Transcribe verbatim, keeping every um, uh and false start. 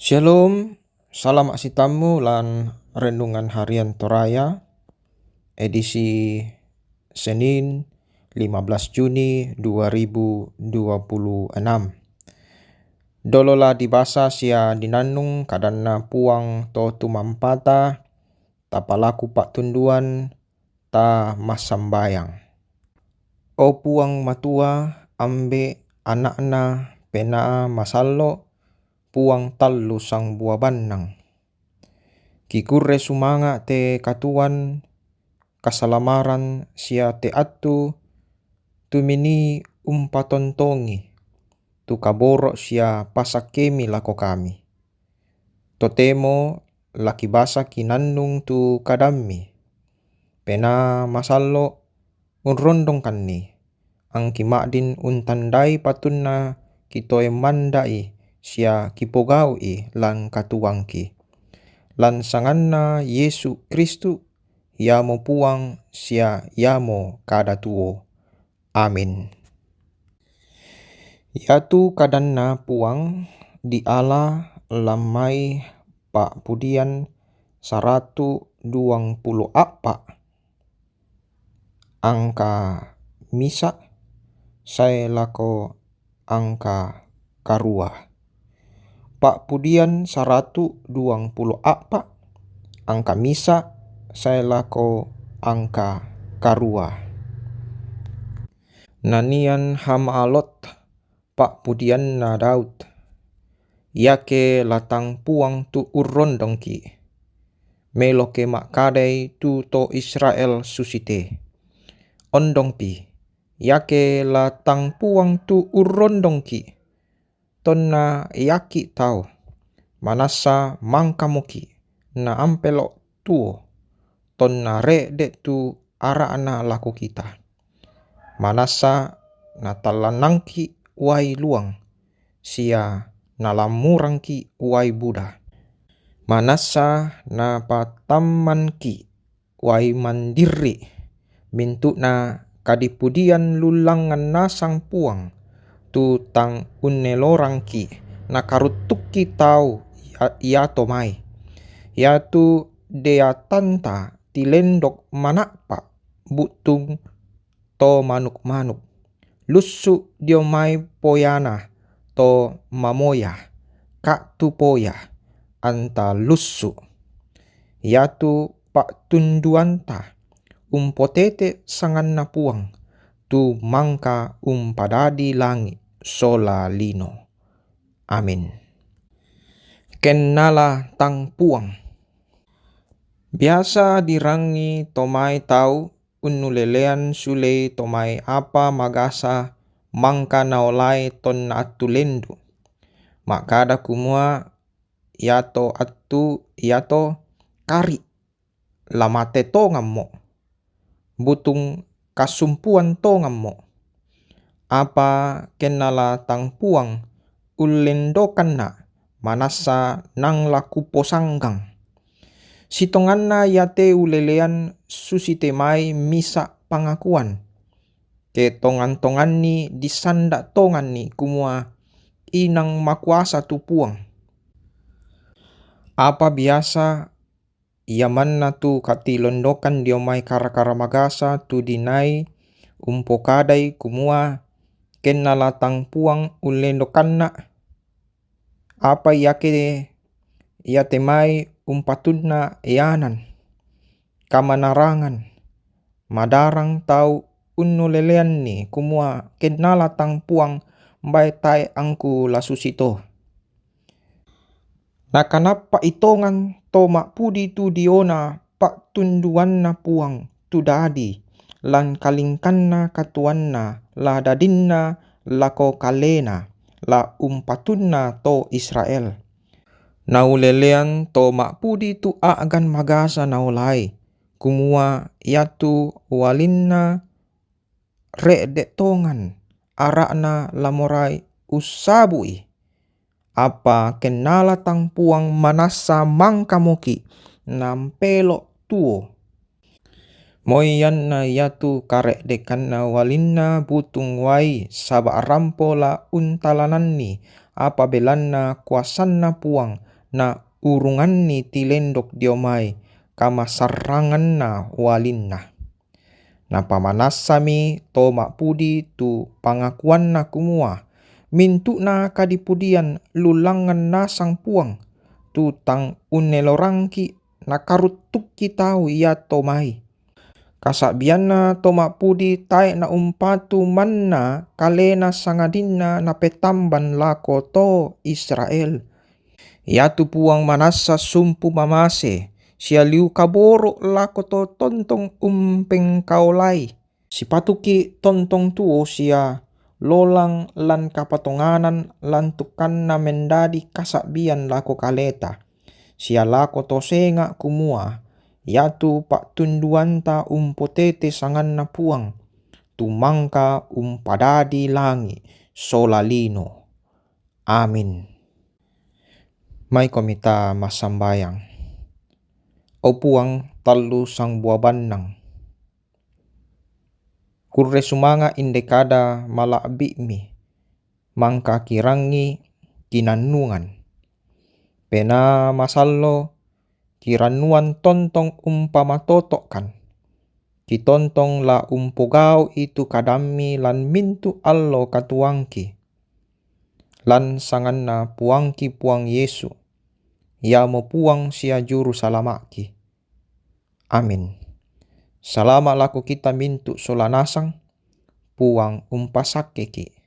Shalom, salama' sitammu lan Renungan Harian Toraya, edisi Senin, lima belas Juni dua ribu dua puluh enam. Dolo la dibasa sia dinannung kadanNa Puang to tumampata, tapalaku pa'tunduan, ta massambayang. O Puang Matua, Ambe', Ana'na, Penaa Masallo', Puang tallu sangbua bannang. Kikurre sumanga' te katuoan, kasalamaran sia te attu tuminii umpatontongi tu kaboro' sia pasakkemi lako kami. Totemo la kibasa kinannung tu kadammi. Penaa Masallo', unrondongkanni, angki ma'din untandai patunna kitoe manda'i sia kipogau'i lan katuoangki. Lan sanganNa Yesu Kristu, Iamo Puang sia Iamo kada tuo. Amin. Iatu kadanNa Puang diala lan mai Pa'pudian saratu duangpulo a'pa', angka misa' sae lako angka karua. Pa'pudian saratu duangpulo a'pa', angka misa' sae lako angka karua. Nanian hama'alot pa'pudianna Daud. Iake la tang Puang tu urrondongki', melo ke ma'kadai tu to Israel susite. Ondongpi, iake la tang Puang tu urrondongki', tonna iaki' tau, manassa mangkamoki' na ampelo' tuo, tonna re'de' tu ara'na lako kita. Manassa natallannangki' uai luang, sia nalammurangki' uai buda. Manassa napatammanki' uai mandirri', mintu'na kadipudian lullangngan nasang Puang, tu tang unnelorangki' nakaruttukki' tau ia-, iato mai. Iatu deatanta tilendok mana'pa' bu'tung to manuk-manuk. Lussu' dio mai poyana to mamoya, ka'tu poya, anta lussu'. Iatu pa'tunduanta umpotete' sanganNa Puang, tu mangka umpadadi langi' sola lino. Amin. Kennala tang Puang. Biasa dirangi to mai tau unnulelean sulei to mai apa magasa mangka naolai tonna attu lendu'. Ma'kada kumua, iato attu iato kari', la mate tongammo', butung kasumpuan tongammo'. Apa kennala tang Puang ullendokanna', manassa nang la kuposanggang. Sitonganna iate ulelean susite mai misa' pangakuan. Ke tongan-tonganni dissanda' tonganni kumua inang makuasa tu Puang. Apa biasa ia manna tu katilondokan dio mai kara-kara magasa tu dinai umpokadai kumua, kennala tang Puang ullendokanna'. Apa iake iate mai umpatunna' ianan, kamanarangan, madarang tau unnuleleanni kumua kennala tang Puang mbae tae' angku la susito. Nakanappa'i tongan to ma'pudi tu diona pa'tunduanna Puang tu dadi, lan kalingkanna katuoanna la dadinna lako kalena, la umpatunna to Israel. Naulelean to ma'pudi tu a'gan magasa naolai, kumua iatu ualinna re'de' tongan ara'na la morai ussabu'i. Apa kennala tang Puang manassa mangkamoki' nampelo' tuo. Moi ianna iatu kare'dekanna ualinna butung uai, saba' rampo la untalananni apa belanna kuasanna Puang na urunganni tilendok dio mai kamasarranganna ualinna. Napamanassami to ma'pudi tu pangakuanna kumua, mintu'na kadipudian lullangngan nasang Puang, tu tang unnelorangki nakaruttukki tau iato mai. Kasa'bianna to ma'pudi tae' naumpatu manna kalena sangadinna napetamban lako to Israel. Iatu Puang manassa sumpu mamase, sia liu kaboro' lako to tontong umpengkaolai. Sipatuki tontong tuo sia lolang lan kapatonganan lantukanna mendadi kasa'bian lako kaleta, sia lako to senga' kumua, iatu pa'tunduanta umpotete sanganna Puang, tu mangka umpadadi langi' sola lino. Amin. Maikomi ta massambayang. O Puang, tallu sangbua bannang. Kurre sumanga' inde kada mala'bi'mi, mangka kirangi kinannungan. Penaa masallo, kirannuan tontong umpamatoto'kan. Kitontong la umpogau'i tu kadammi lan mintu' allo katuoangki. Lan sanganna Puangki Puang Yesu, iamo Puang sia Juru Salama'ki. Amin. Salama' lako kita mintu' sola nasang, Puang umpasakkeki'.